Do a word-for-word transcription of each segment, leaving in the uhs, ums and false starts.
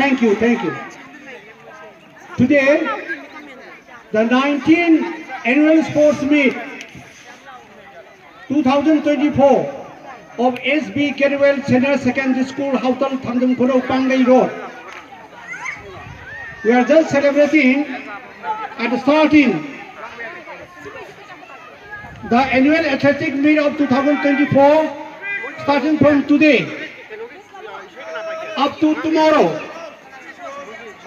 Thank you, thank you. Today, the nineteenth Annual Sports Meet two thousand twenty-four of S B Gatewell Senior Secondary School, Hautal Thangdam Khulou, Pangai Road. We are just celebrating at the starting the annual athletic meet of two thousand twenty-four, starting from today up to tomorrow.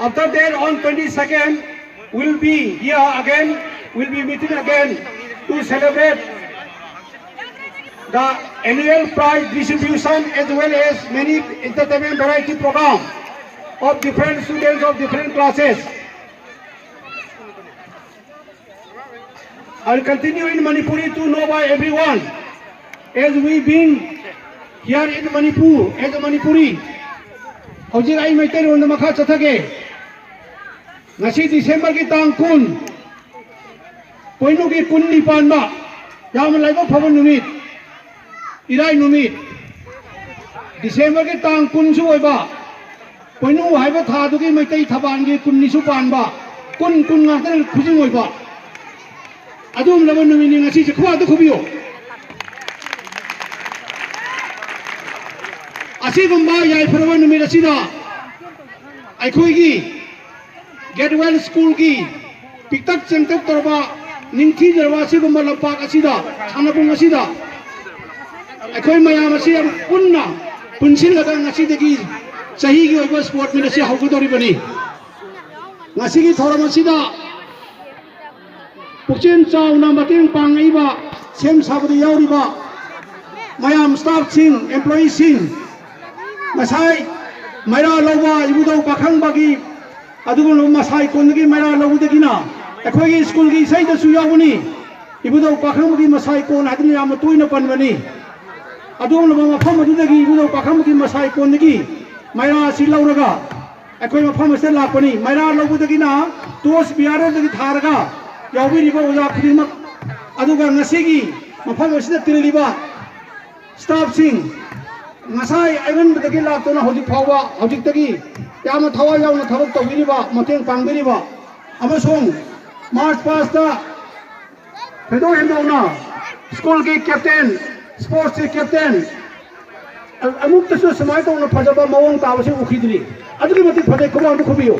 After that, on twenty-second, we'll be here again, we'll be meeting again to celebrate the annual prize distribution as well as many entertainment variety program of different students of different classes. I'll continue in Manipuri to know by everyone, as we being here in Manipur, as a Manipuri. ꯍꯧꯖꯤꯛ ꯑꯩ ꯃꯩꯇꯩꯂꯣꯟꯗ ꯃꯈꯥ ꯆꯠꯊꯒꯦ꯫ ꯉꯁꯤ ꯗꯤꯁꯦꯝꯕꯔꯒꯤ ꯇꯥꯡ ꯀꯨꯟ, ꯄꯣꯏꯅꯨꯒꯤ ꯀꯨꯟꯅꯤ ꯄꯥꯟꯕ, ꯌꯥꯝꯅ ꯂꯥꯏꯕꯛ ꯐꯕ ꯅꯨꯃꯤꯠ, ꯏꯔꯥꯏ ꯅꯨꯃꯤꯠ, ꯗꯤꯁꯦꯝꯕꯔꯒꯤ ꯇꯥꯡ ꯀꯨꯟꯁꯨ ꯑꯣꯏꯕ, ꯄꯣꯏꯅꯨ ꯍꯥꯏꯕ ꯊꯥꯗꯨꯒꯤ ꯃꯩꯇꯩ ꯊꯕꯥꯜꯒꯤ ꯀꯨꯟꯅꯤꯁꯨ ꯄꯥꯟꯕ, ꯀꯨꯟ, ꯀꯨꯟ ꯉꯥꯛꯇꯅ ꯈꯨꯖꯤꯡ ꯑꯣꯏꯕ꯫ ꯑꯗꯨꯒꯨꯝꯂꯕ ꯅꯨꯃꯤꯠꯅꯤ ꯉꯁꯤꯁꯦ꯫ ꯈꯨꯕꯥꯛꯇ ꯈꯨꯕꯤꯌꯨ꯫ ꯑꯁꯤꯒꯨꯝꯕ ꯌꯥꯏꯐꯔꯕ ꯅꯨꯃꯤꯠ ꯑꯁꯤꯗ ꯑꯩꯈꯣꯏꯒꯤ ꯒꯦꯠꯋꯦꯜ ꯁ꯭ꯀꯨꯜꯒꯤ ꯄꯤꯛꯇꯛ ꯆꯦꯡꯇꯛ ꯇꯧꯔꯕ, ꯅꯤꯡꯊꯤꯖꯔꯕ ꯑꯁꯤꯒꯨꯝꯕ ꯂꯝꯄꯥꯛ ꯑꯁꯤꯗ, ꯁꯥꯟꯅꯕꯨꯡ ꯑꯁꯤꯗ ꯑꯩꯈꯣꯏ ꯃꯌꯥꯝ ꯑꯁꯤ ꯌꯥꯝ ꯄꯨꯟꯅ ꯄꯨꯟꯁꯤꯜꯂꯒ ꯉꯁꯤꯗꯒꯤ ꯆꯍꯤꯒꯤ ꯑꯣꯏꯕ ꯁ꯭ꯄꯣꯔꯠ ꯃꯤꯠ ꯑꯁꯤ ꯍꯧꯒꯗꯧꯔꯤꯕꯅꯤ꯫ ꯉꯁꯤꯒꯤ ꯊꯧꯔꯝ ꯑꯁꯤꯗ ꯄꯨꯛꯆꯦꯜ ꯆꯥꯎꯅ ꯃꯇꯦꯡ ꯄꯥꯡꯉꯛꯏꯕ, ꯁꯦꯝ ꯁꯥꯕꯗ ꯌꯥꯎꯔꯤꯕ ꯃꯌꯥꯝ, ꯁ꯭ꯇꯥꯐꯁꯤꯡ, ꯑꯦꯝꯄ꯭ꯂꯣꯌꯤꯁꯤꯡ, ꯉꯁꯥꯏ ꯃꯩꯔꯥ ꯂꯧꯕ ꯏꯕꯨꯙꯧ ꯄꯥꯈꯪꯕꯒꯤ ꯑꯗꯨꯒꯨꯝꯂꯕ ꯃꯁꯥꯏ ꯀꯣꯟꯗꯒꯤ ꯃꯩꯔꯥ ꯂꯧꯕꯗꯒꯤꯅ ꯑꯩꯈꯣꯏꯒꯤ ꯁ꯭ꯀꯨꯜꯒꯤ ꯏꯁꯩꯗꯁꯨ ꯌꯥꯎꯕꯅꯤ꯫ ꯏꯕꯨꯙꯧ ꯄꯥꯈꯪꯕꯒꯤ ꯃꯁꯥꯏ ꯀꯣꯟ ꯍꯥꯏꯗꯅ ꯌꯥꯝꯅ ꯇꯣꯏꯅ ꯄꯟꯕꯅꯤ꯫ ꯑꯗꯨꯒꯨꯝꯂꯕ ꯃꯐꯝ ꯑꯗꯨꯗꯒꯤ ꯏꯕꯨꯙꯧ ꯄꯥꯈꯪꯕꯒꯤ ꯃꯁꯥꯏ ꯀꯣꯟꯗꯒꯤ ꯃꯩꯔꯥ ꯑꯁꯤ ꯂꯧꯔꯒ ꯑꯩꯈꯣꯏ ꯃꯐꯝ ꯑꯁꯤꯗ ꯂꯥꯛꯄꯅꯤ꯫ ꯃꯩꯔꯥ ꯂꯧꯕꯗꯒꯤꯅ ꯇꯣꯁ ꯕꯤꯌꯥꯔꯗꯒꯤ ꯊꯥꯔꯒ ꯌꯥꯎꯕꯤꯔꯤꯕ ꯑꯣꯖꯥ ꯈꯨꯗꯤꯡꯃꯛ, ꯑꯗꯨꯒ ꯉꯁꯤꯒꯤ ꯃꯐꯝ ꯑꯁꯤꯗ ꯇꯤꯜꯂꯤꯕ ꯁ꯭ꯇꯥꯐꯁꯤꯡ, ꯉꯁꯥꯏ ꯑꯩꯉꯣꯟꯗꯒꯤ ꯂꯥꯛꯇꯨꯅ ꯍꯧꯖꯤꯛ ꯐꯥꯎꯕ, ꯍꯧꯖꯤꯛꯇꯒꯤ ꯌꯥꯝꯅ ꯊꯋꯥꯏ ꯌꯥꯎꯅ ꯊꯕꯛ ꯇꯧꯕꯤꯔꯤꯕ, ꯃꯇꯦꯡ ꯄꯥꯡꯕꯤꯔꯤꯕ, ꯑꯃꯁꯨꯡ ꯃꯥꯔꯆ ꯄꯥꯁꯇ ꯊꯣꯏꯗꯣꯛ ꯍꯦꯟꯗꯣꯛꯅ ꯁ꯭ꯀꯨꯜꯒꯤ ꯀꯦꯞꯇꯦꯟ, ꯁ꯭ꯄꯣꯔꯠꯁꯀꯤ ꯀꯦꯞꯇꯦꯟ, ꯑꯃꯨꯛꯇꯁꯨ ꯁꯨꯃꯥꯏꯅ ꯇꯧꯅ ꯐꯖꯕ ꯃꯑꯣꯡ ꯇꯥꯕꯁꯤ ꯎꯈꯤꯗ꯭ꯔꯤ꯫ ꯑꯗꯨꯛꯀꯤ ꯃꯇꯤꯛ ꯐꯖꯩ, ꯈꯨꯕꯥꯛ ꯑꯝꯇ ꯈꯨꯕꯤꯌꯨ꯫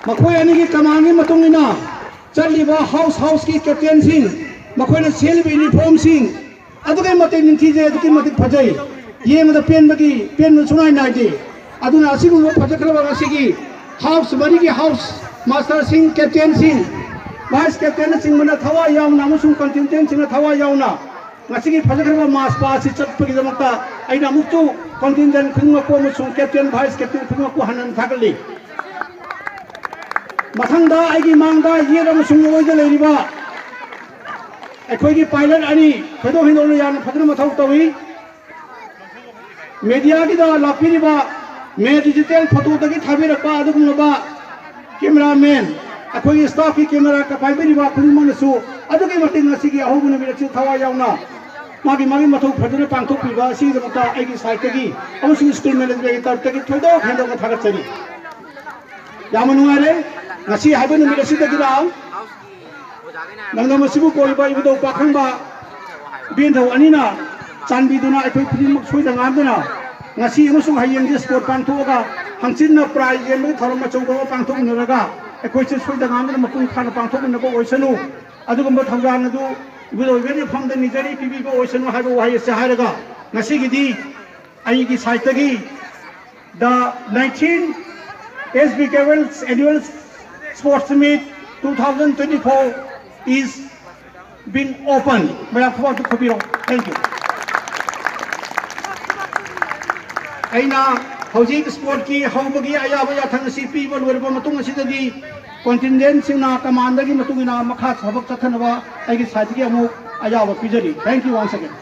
ꯃꯈꯣꯏ ꯑꯅꯤꯒꯤ ꯀꯃꯥꯟꯒꯤ ꯃꯇꯨꯡ ꯏꯟꯅ ꯆꯠꯂꯤꯕ ꯍꯥꯎꯁ ꯍꯥꯎꯁꯀꯤ ꯀꯦꯞꯇꯦꯟꯁꯤꯡ, ꯃꯈꯣꯏꯅ ꯁꯦꯠꯂꯤꯕ ꯌꯨꯅꯤꯐꯣꯔꯝꯁꯤꯡ ꯑꯗꯨꯛꯀꯤ ꯃꯇꯤꯛ ꯅꯤꯡꯊꯤꯖꯩ, ꯑꯗꯨꯛꯀꯤ ꯃꯇꯤꯛ ꯐꯖꯩ꯫ ꯌꯦꯡꯕꯗ ꯄꯦꯟꯕꯒꯤ ꯄꯦꯟꯕ ꯁꯨꯡꯅꯥꯏ ꯅꯥꯏꯗꯦ꯫ ꯑꯗꯨꯅ ꯑꯁꯤꯒꯨꯝꯕ ꯐꯖꯈ꯭ꯔꯕ ꯉꯁꯤꯒꯤ ꯍꯥꯎꯁ ꯃꯔꯤꯒꯤ ꯍꯥꯎꯁ ꯃꯥꯁꯇꯔꯁꯤꯡ, ꯀꯦꯞꯇꯦꯟꯁꯤꯡ, ꯚꯥꯏꯁ ꯀꯦꯞꯇꯦꯟꯅꯆꯤꯡꯕꯅ ꯊꯋꯥꯏ ꯌꯥꯎꯅ ꯑꯃꯁꯨꯡ ꯀꯟꯇꯤꯟꯖꯦꯟꯁꯤꯡꯅ ꯊꯋꯥꯏ ꯌꯥꯎꯅ ꯉꯁꯤꯒꯤ ꯐꯖꯈ꯭ꯔꯕ ꯃꯥꯔꯆ ꯄꯥꯁ ꯑꯁꯤ ꯆꯠꯄꯒꯤꯗꯃꯛꯇ ꯑꯩꯅ ꯑꯃꯨꯛꯁꯨ ꯀꯟꯇꯤꯟꯖꯦꯟ ꯈꯨꯗꯤꯡꯃꯛꯄꯨ ꯑꯃꯁꯨꯡ ꯀꯦꯞꯇꯦꯟ, ꯚꯥꯏꯁ ꯀꯦꯞꯇꯦꯟ ꯈꯨꯗꯤꯡꯃꯛꯄꯨ ꯍꯟꯅ ꯍꯟꯅ ꯊꯥꯒꯠꯂꯤ꯫ ꯃꯊꯪꯗ ꯑꯩꯒꯤ ꯃꯥꯡꯗ ꯌꯦꯠ ꯑꯃꯁꯨꯡ ꯑꯣꯏꯗ ꯂꯩꯔꯤꯕ ꯑꯩꯈꯣꯏꯒꯤ ꯄꯥꯏꯂꯠ ꯑꯅꯤ ꯊꯣꯏꯗꯣꯛ ꯍꯦꯟꯗꯣꯛꯅ ꯌꯥꯝꯅ ꯐꯖꯅ ꯃꯊꯧ ꯇꯧꯏ꯫ ꯃꯦꯗꯤꯌꯥꯒꯤꯗ ꯂꯥꯛꯄꯤꯔꯤꯕ ꯃꯦ ꯗꯤꯖꯤꯇꯦꯜ ꯐꯣꯇꯣꯗꯒꯤ ꯊꯥꯕꯤꯔꯛꯄ ꯑꯗꯨꯒꯨꯝꯂꯕ ꯀꯦꯃꯦꯔꯥꯃꯦꯟ, ꯑꯩꯈꯣꯏꯒꯤ ꯁ꯭ꯇꯥꯐꯀꯤ ꯀꯦꯃꯦꯔꯥ ꯄꯥꯏꯕꯤꯔꯤꯕ ꯈꯨꯗꯤꯡꯃꯛꯅꯁꯨ ꯑꯗꯨꯛꯀꯤ ꯃꯇꯤꯛ ꯉꯁꯤꯒꯤ ꯑꯍꯧꯕ ꯅꯨꯃꯤꯠ ꯑꯁꯤ ꯊꯋꯥꯏ ꯌꯥꯎꯅ ꯃꯥꯒꯤ ꯃꯥꯒꯤ ꯃꯊꯧ ꯐꯖꯅ ꯄꯥꯡꯊꯣꯛꯄꯤꯕ ꯑꯁꯤꯒꯤꯗꯃꯛꯇ ꯑꯩꯒꯤ ꯁꯥꯏꯠꯇꯒꯤ ꯑꯃꯁꯨꯡ ꯁ꯭ꯀꯨꯜ ꯃꯦꯅꯦꯖꯃꯦꯟꯒꯤ ꯇꯔꯞꯇꯒꯤ ꯊꯣꯏꯗꯣꯛ ꯍꯦꯟꯗꯣꯛꯅ ꯊꯥꯒꯠꯆꯔꯤ꯫ ꯌꯥꯝꯅ ꯅꯨꯡꯉꯥꯏꯔꯦ꯫ ꯉꯁꯤ ꯍꯥꯏꯕ ꯅꯨꯃꯤꯠ ꯑꯁꯤꯗꯒꯤꯅ ꯂꯝꯗꯝ ꯑꯁꯤꯕꯨ ꯀꯣꯏꯕ ꯏꯕꯨꯙꯧ ꯄꯥꯈꯪꯕ ꯏꯕꯦꯟꯊꯧ ꯑꯅꯤꯅ ꯆꯥꯟꯕꯤꯗꯨꯅ ꯑꯩꯈꯣꯏ ꯈꯨꯗꯤꯡꯃꯛ ꯁꯣꯏꯗ ꯉꯥꯝꯗꯅ ꯉꯁꯤ ꯑꯃꯁꯨꯡ ꯍꯌꯦꯡꯁꯦ ꯁ꯭ꯄꯣꯔꯠ ꯄꯥꯡꯊꯣꯛꯑꯒ ꯍꯪꯆꯤꯠꯅ ꯄ꯭ꯔꯥꯏꯖ ꯌꯦꯟꯕꯒꯤ ꯊꯧꯔꯝ ꯑꯆꯧꯕ ꯑꯃ ꯄꯥꯡꯊꯣꯛꯃꯤꯟꯅꯔꯒ ꯑꯩꯈꯣꯏꯁꯦ ꯁꯣꯏꯗ ꯉꯥꯝꯗꯅ ꯃꯄꯨꯡ ꯐꯥꯅ ꯄꯥꯡꯊꯣꯛꯃꯤꯟꯅꯕ ꯑꯣꯏꯁꯅꯨ꯫ ꯑꯗꯨꯒꯨꯝꯕ ꯊꯧꯔꯥꯡ ꯑꯗꯨ ꯏꯕꯨꯙꯧ ꯏꯕꯦꯟ ꯏꯐꯝꯗ ꯅꯤꯖꯔꯤ, ꯄꯤꯕꯤꯕ ꯑꯣꯏꯁꯅꯨ ꯍꯥꯏꯕ ꯋꯥꯍꯩ ꯑꯁꯤ ꯍꯥꯏꯔꯒ ꯉꯁꯤꯒꯤꯗꯤ ꯑꯩꯒꯤ ꯁꯥꯏꯠꯇꯒꯤ the nineteen S B Caval's annual sports meet two thousand twenty-four is been open. ꯃꯌꯥꯝ ꯈꯨꯕꯥꯛ ꯑꯝꯇ ꯈꯨꯕꯤꯔꯣ꯫ Thank you. ꯑꯩꯅ ꯍꯧꯖꯤꯛ ꯁ꯭ꯄꯣꯔꯠꯀꯤ ꯍꯧꯕꯒꯤ ꯑꯌꯥꯕ ꯌꯥꯊꯪ ꯑꯁꯤ ꯄꯤꯕ ꯂꯣꯏꯔꯕ ꯃꯇꯨꯡ ꯑꯁꯤꯗꯗꯤ ꯀꯣꯟꯇꯤꯟꯖꯦꯟꯁꯤꯡꯅ ꯀꯃꯥꯟꯗꯒꯤ ꯃꯇꯨꯡ ꯏꯟꯅ ꯃꯈꯥ ꯊꯕꯛ ꯆꯠꯊꯅꯕ ꯑꯩꯒꯤ ꯁꯥꯏꯠꯇꯒꯤ ꯑꯃꯨꯛ ꯑꯌꯥꯕ ꯄꯤꯖꯔꯤ꯫ Thank you once again.